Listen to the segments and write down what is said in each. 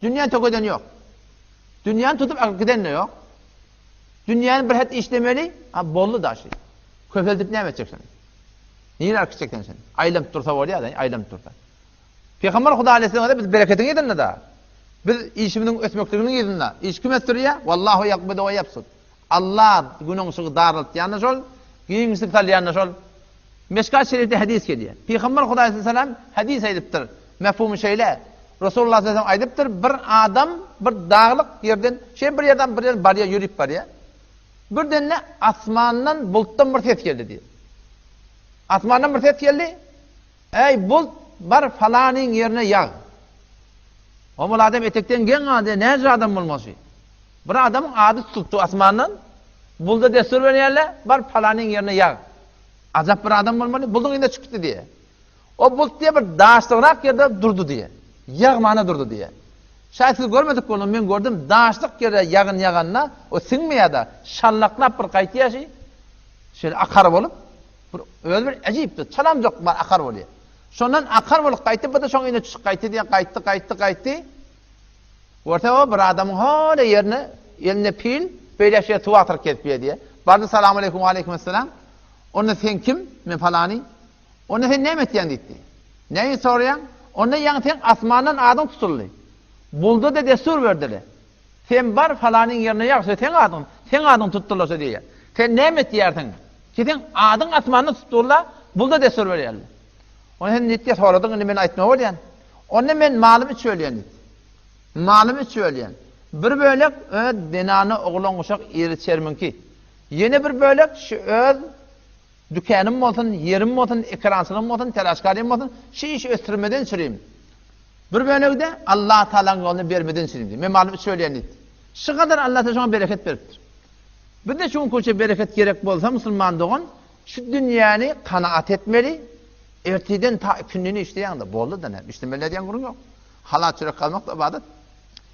Dünýäni tökeden ýok. Dünýäni tutup alyp giden-de ýok. Dünýäni bir het işlemeli, a boldy daşy. Köpeldip näme etjek şony? Nirä alyp gitjek sen şony? Aýlanyp dursa bolýar-da, aýlanyp dursa. Pygamber Huda aleyhisselam biz bereketiň yzynda-da. Biz işimiziň ösmekliginiň yzynda. Iş kim ösdürýär? Wallahu ýakbidu we ýabsut. Allah günüň yşygy daraltýan-da şol, giňişlik salýan-da şol. Meşkat şerifde hadys gelýär. Pygamber Hudaý aleyhisselam hadys aýdypdyr. Mefhumy şeýle, Resulullah sallallahu aleyhi ve sellem aýdypdyr, bir adam bir daglyk ýerden, şeý bir ýerden bir ýere barýar, ýörüp barýar. Birden-de asmandan bulutdan bir ses geldi diýýär. Asmandan bir ses geldi. Eý bulut, bar falanyň ýerine ýag. Ol adam etekden geň galdy, näce adam bolmasy? Bir adamyň ady tutupdy asmandan. Bulda dessur berýärler, bar palanyň ýerine ýag. Ajap bir adam bolmaly, bulduň yzyna çykyp gitdi diýýär. O bulut diýýär bir daşlygrak ýerde durdy diýýär. Ýagmana durdy diýýär. Şaýat siz görmedik bolsaňyz, men gördüm, daşlyk ýere ýagyn ýaganda, o siňmeýär-de, şallaklap bir gaýtýar şi, şeýle akar bolup, bir özi bir äjipdir, çalamjak bir akar bolýar. Şondan akar bolup gaýtdy, bu-da şoň yzyna düşüp gaýtdy diýýär, gaýtdy, gaýtdy, gaýtdy. Görse o bir adamyň hol ýerine elinde pil, beýle şeýle suw akdyryp gezip ýör diýýär. Bardy salam aleýkum we aleýkum esselam. Onda sen kim? Men palany. Onda sen näme etýäň diýipdi. Näme soraýaň? Onda ýaňy seň asmandan adyň tutuldy. Bulda-da dessur berdiler. Sen bar falanyň ýerine ýag, şo seň adyň, seň adyň tutdular şo diýýär. Sen näme etýärsiň? Ki seň adyň asmandan tutdular, bulda dessur berýärler. Onda sen diýipdi, soradyň indi men aýtmaly bolýan. Onda men malymy üç bölýän diýipdi. Malymy üç bölýän. Bir bölek öz zenana oglan-uşak iri-çermiňki. Ýene bir bölek şu öz dükänim bolsun, ýerim bolsun, ekerançylygym bolsun, telaşkarym bolsun, şu işi ösdürmeden çürim. Bir bölegi-de Allah Tagalaň ýoluna bermeden çürim diýdi. Men malymy üç bölýän diýipdi. Şu gadar Allah Tagala şoňa bereket beripdir. Bizde şu günki bereket gerek bolsa musulman dogan, şu dünýäni kanaat etmeli, Ertirden ta ikindini işleýäňde boldy-da näme, işlemeli diýen gürrüň ýok. Halal çörek gazmak-da ybadat.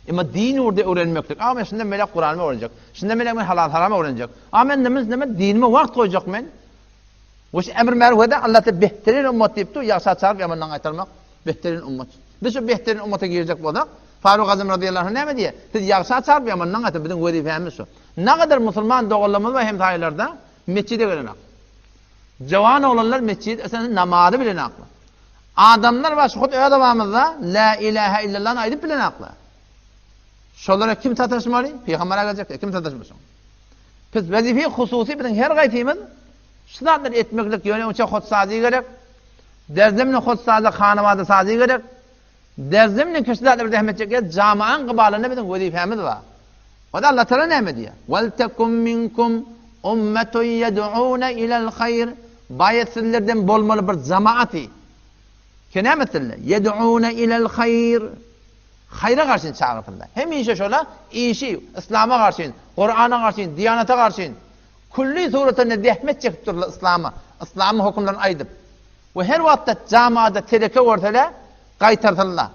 Emma din ugurda öwrenmeklik, a men şundan beýläk Kuranymy öwrenjek, şundan beýläk men halal-haram öwrenjek, a men neme neme dinime wagt goýjak men. We şu emr märuf eden Allah te behterin ummat diýip dur, ýagşa çagyryp ýamandan gaýtarmak behterin ummat. Biz şu behterin ummata girjek bolsak, Faruk Azam razyýallahu anh näme diýýär? Siz ýagşa çagyryp ýamandan gaýtar, biziň wezipemiz şu. Nagadar musulman doganlarymyz bar hemsaýalarda metjide gelenok. Jawan oglanlar metjit esasy namazy bilenaklar. Adamlar bar şu hut öz obamyzda La ilahe illallany aýdyp bilenaklar. Şolara kim sataşmaly? Pygamber geljekde kim sataşmasyn? Biz wezife hususy biziň her gaýsymyz şu zatlary etmeklik ýöne onça hut sazy gerek. Derzemli hut sazy hanawada sazy gerek. Derzemli kişi zatlar zähmet çekýär, jamaň gybalynda biziň wezipemiz bar. Onda Allah Taala näme diýýär? Wal tekum minkum ummetun yed'una ilal haýr. Baýat sizlerden bolmaly bir jamaaty. Ki näme etsinler? Yed'una ilal haýr. Haýra garşy çagyrsynlar. Hemişe şola işi islama garşy, Kur'ana garşy, diýanata garşy külli suratynda zähmet çekip durlar islama, islamyň hökümlerini aýdyp. We her wagtda jamaada tereke görseler, gaýtarsynlar.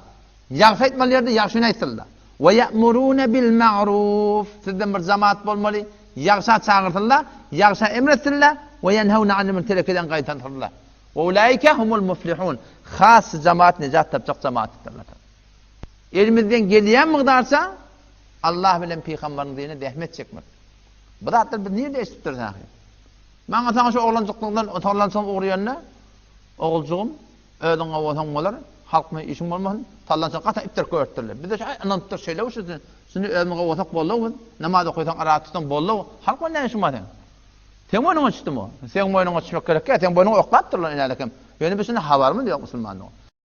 Ýagşy aýtmaly ýerde ýagşyny aýtsynlar. We ýa'murune bil ma'ruf. Sizden bir jamaat bolmaly, ýagşa çagyrsynlar, ýagşa emr etsinler, we ýenhewne anil münker terekeden gaýtarsynlar. We ulaike humul muflihun. Has şu jamaat nejat tapjak jamaatdyr. Elimizden gelýän mukdarça Allah bilen pygambaryň dinine zähmet çekmek. Bu zatlar biz nirde eşidipdiris ahyry? Maňa saňa şu oglanjyklygyňdan sallançagyň ugry ýönde, oguljygym, özüň gowy bolsaň bolar, halk bilen işiň bolmasyn, sallançak gaty ipdirip goýberipdirler. Bizde şu ynanypdyr şeýle şu şuny özümiz gowy bolsak boldy biz, namaz okaýsaň araat tutsaň boldy, halk bilen näme işiň bar seň? Seň boýnuňa düşdümi o? Seň boýnuňa düşmek gerekýär, seň boýnuňa oklapdyrlar inälekem. Ýöne biz şundan habarymyz ýok musulmanlygyň.